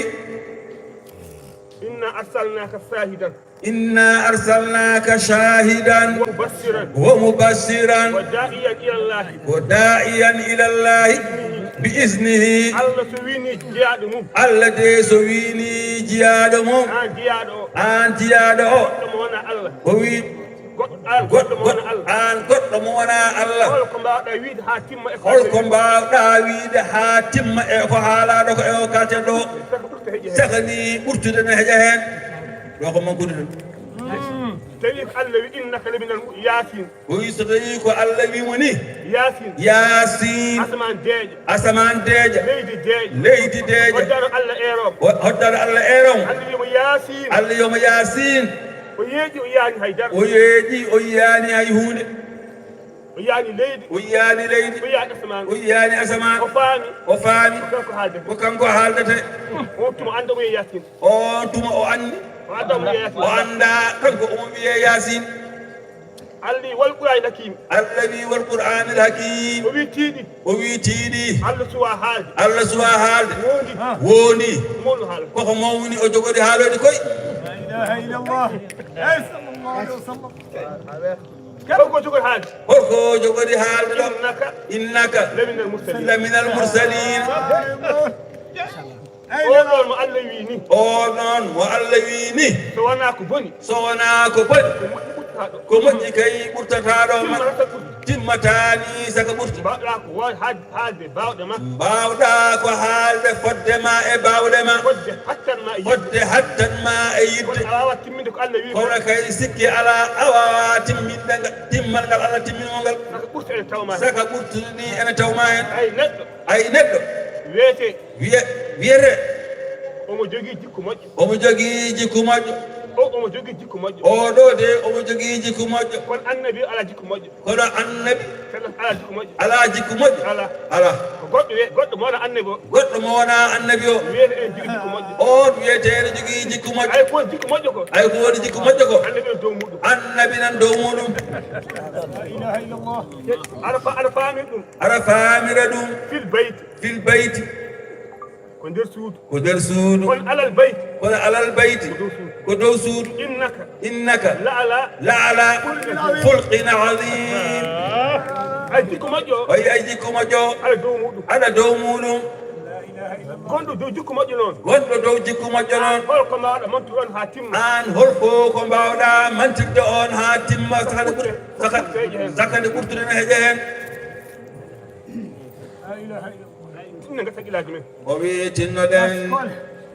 Inna arsalnaaka saahidan. إنا أرسلناك شاهدا ومبشرا ومبشرا وداعيا إلى الله وداعيا إلى الله بإذنه. Allah so wiini jiyaaɗo mum. Allah de so wiini jiyaaɗo mum. Aan jiyaaɗo o. Aan jiyaaɗo o. Goɗɗo mo wonaa Allah. O wi goɗɗo, aan goɗɗo mo wonaa Allah. Aan goɗɗo mo wonaa Allah. Hol ko mbaawɗaa wiide haa timma e ko hol ko mbaawɗaa wiide haa timma e ko haalaaɗo ko e o kalten ɗo? Saka ɓurta heƴa heen. Saka ni ɓurtude no heƴa heen. Ɗo ko mankude ɗum. Tawi ko Allah wi innaka laminal mu-, Yaasin. O wi so tawi ko Allah wi mo ni. Yaasin. Yaasin. Asamaan deeƴa. Asamaan deeƴa. Leydi deeƴa. Leydi deeƴa. Hoddano Allah eeromo. O-, hoddano Allah eeromo. Allah wi mo Yaasin. Allah wi mo Yaasin. O yeeƴi, o yiyaani hay dara. O yeeƴi, o yiyaani hay huunde. O yiyaani leydi. O yiyaani leydi. O yiyaani asamaan. O yiyaani asamaan. O faami. O faami. Ko kanko haaldete. Ko kanko haaldete. On tuma annda mo Yaasin. On tuma o anndi. O annda mo Yaasin. O annda kanko omo wiyee Yaasin. Allah wi wal Qur'aanil Hakiim. Allah wi wal Qur'aanil Hakiim. O wi tiiɗi. O wi tiiɗi. Allah suwaa haalde. Allah suwaa haalde. Woondi. Woondi. Ko mawni haala. Koko mawni o jogori haaloyde koy. La ilaha illallah. Hey, sallallahu alaihi wasallam. Holko jogori haalde? Holko jogori haalde ɗo? Innaka. Innaka. Laminal mursalin. Laminal mursalin. O noon mo Allah wi ni. O noon mo Allah wi ni. So wonaa ko boni. So wonaa ko boni. Ko moƴƴi ɓurtata ɗo. Ko moƴƴi kay ɓurtata ɗo. Timmata saka ɓurti. Timmata ni saka ɓurti. Mbaɗa ko wa-, haaj-, haalde baawɗe ma. Mbaawɗa ko haalde fodde ma e baawɗe ma. Fodde hattan ma e yidde. Fodde hattan ma e yidde. Kono a waawaa timminde ko Allah wi. Kono kay sikki alaa a waawaa timminde nga-, timmal ngal Allah timminoo ngal. Saka ɓurti ene tawma heen. Saka ɓurtude ni ene tawma heen. Ay neɗɗo. Ay neɗɗo. Wiyete. Wiye-, wiyete. Omo jogii jikku moƴƴo. Omo jogii jikku moƴƴo. O, omo jogii jikku moƴƴo. O ɗo de, omo jogii jikku moƴƴo. Kono annabi o alaa jikku moƴƴo. Kono annabi. Sallam alaa jikku moƴƴo. Alaa jikku moƴƴo. Alaa. Alaa. Ko goɗɗo wiye-, goɗɗo mo wonaa annabi o. Goɗɗo mo wonaa annabi o. Wiyete ene jogii jikku moƴƴo. On wiyete ene jogii jikku moƴƴo. Ay ko woni jikku moƴƴo ko? Ay ko woni jikku moƴƴo ko? Annabi nan dow muɗum. Annabi nan dow muɗum. La ilaha illallah. Aɗa fa-, aɗa faami ɗum. Aɗa faamira ɗum. Fil bayti. Fil bayti. Ko nder suudu. Ko nder suudu. Kono alal bayti. Kono alal bayti. Ko dow suudu. Ko dow suudu. Innaka. Innaka. La ala. La ala. Khulqin azim. Khulqin azim. Ay jikku moƴƴo. Ay, ay jikku moƴƴo. Aɗa dow muɗum. Aɗa dow muɗum. Gonɗo dow jikku moƴƴo noon. Gonɗo dow jikku moƴƴo noon. Hol ko mbaawɗa mantude on haa timma? Aan hol ko, ko mbaawɗa mantirde on haa timma? Saka nde ɓur-, saka, saka nde ɓurtude no heƴa heen. La ilaha illallah. Tinno ngarten haqqillaaji men. O wi, tinnoɗen,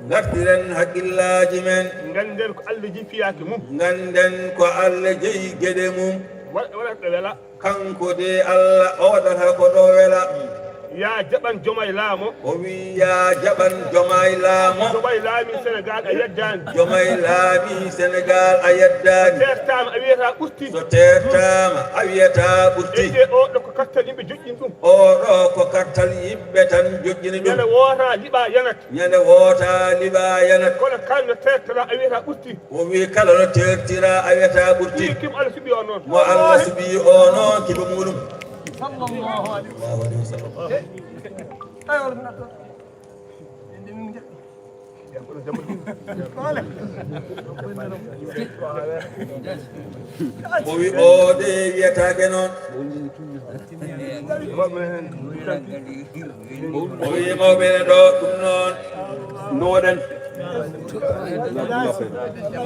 ngartiren haqqillaaji men. Ngannden ko Allah jii fiyaake mum. Ngannden ko Allah jeyi geɗe mum. Wa-, waɗat ɗo wela. Kanko de Allah o waɗata ko ɗo wela. Yaa jaɓan Jomaay laamo. O wi, yaa jaɓan Jomaay laamo. Jomaay laami Senegaal a yeddaani. Jomaay laami Senegaal a yeddaani. Teertaama a wiyata ɓurti. So teertaama a wiyata ɓurti. Ete o ɗo ko kartal yimɓe joƴƴini ɗum. O ɗo ko kartal yimɓe tan joƴƴini ɗum. Ñande woota liɓa yanat. Ñande woota liɓa yanat. Kono kala no teertira a wiyata ɓurti. O wi kala no teertira a wiyata ɓurti. Wi kim Allah suɓi o noon. Mo Allah suɓi o noon kiba muɗum. Sallallahu alaihi wasallam. Allahu alaihi wasallam. Ay, o ɗum natto. O wi o de wiyataake noon. O wi mawɓe ne ɗo ɗum noon. Nduwoɗen.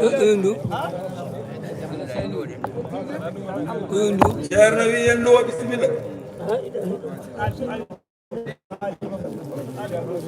Ɗo, ɗo, ɗo. Ceerno wi en nduwo, bisimilla. أعوذ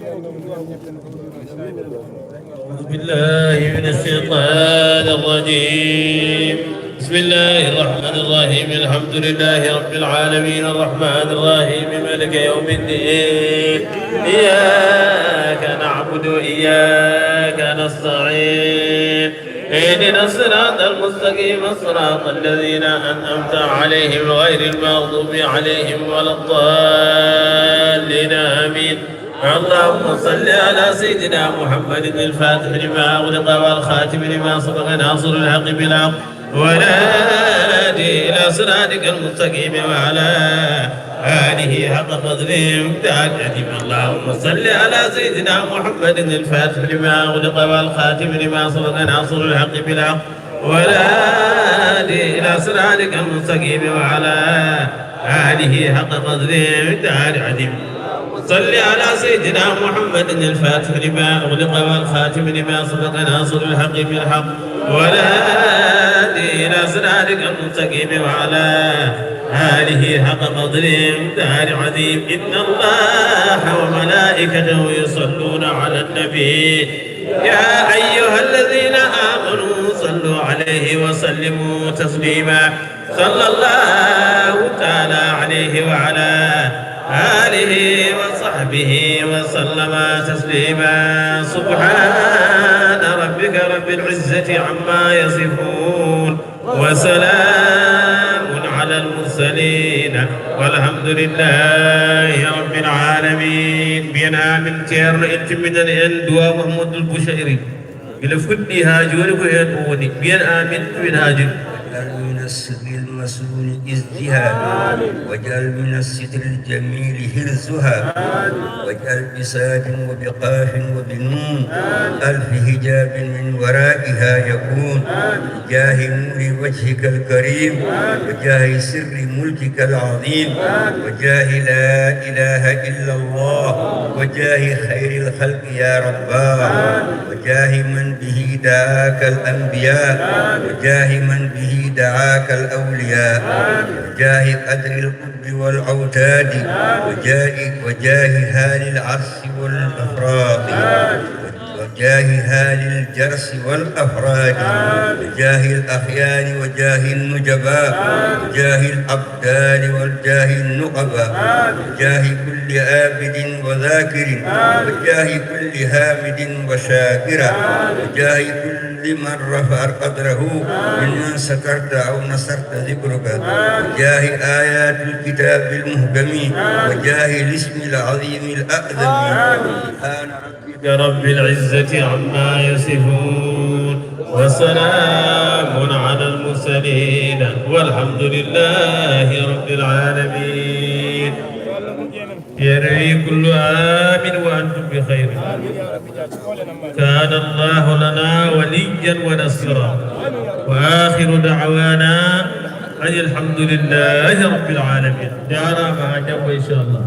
بالله من الشيطان الرجيم. بسم الله الرحمن الرحيم. الحمد لله رب العالمين. الرحمن الرحيم. مالك يوم الدين. إياك نعبد وإياك نستعين. اهدنا الصراط المستقيم، صراط الذين أنعمت عليهم غير المغضوب عليهم ولا الضالين. آمين. اللهم صل على سيدنا محمد الفاتح لما أغلق والخاتم لما سبق ناصر الحق بالحق والهادي إلى صراطك المستقيم وعلى آله حق قدره ومقداره العظيم. اللهم صل على سيدنا محمد الفاتح لما أغلق والخاتم لما سبق ناصر الحق بالحق والهادي إلى صراطك المستقيم وعلى آله حق قدره ومقداره العظيم. صل على سيدنا محمد الفاتح لما أغلق والخاتم لما سبق ناصر الحق بالحق والهادي إلى صراطك المستقيم وعلى آله حق قدره ومقداره العظيم. إن الله وملائكته يصلون على النبي. يا أيها الذين آمنوا صلوا عليه وسلموا تسليما. صلى الله تعالى عليه وعلى آله وصحبه وسلم تسليما. سبحان ربك رب العزة عما يصفون. وسلام على المرسلين. والحمد لله رب العالمين. Mbiyen amin, Ceerno, en timminani en duwaaw Muhammadul Bushayri. Gila fuɗɗi haa jooni ko heen o woni. Mbiyen amin, ɗum ina haa jooni. واجعل من السر المصون إزها، واجعل من الستر الجميل حرزها، واجعل بصاد وبقاف وبنون ألف حجاب من ورائها يكون، بجاه نور وجهك الكريم، وجاه سر ملكك العظيم، وجاه لا إله إلا الله، وجاه خير الخلق يا رباه، وجاه من به دعاك الأنبياء، وجاه من به دعاك الأولياء، وجاه قدر القطب والأوتاد، وجاه، وجاه هال العرش والأفراط، وجاه هال الجرس والأفراد، وجاه الأخيار وجاه النجباء، وجاه الأبدال وجاه النقباء، وجاه كل عابد وذاكر، وجاه كل حامد وشاكر، وجاه كل من رفع قدره ممن سترت أو نصرت ذكرك، وجاه آيات الكتاب المهكم، وجاه الاسم العظيم الأعظم. سبحان ربك رب العزة عما يصفون، وسلام على المرسلين، والحمد لله رب العالمين. يروي كل عام وأنتم بخير. كان الله لنا وليا ونصيرا. وآخر دعوانا أن الحمد لله رب العالمين. جاراما، haa janngo إن شاء الله.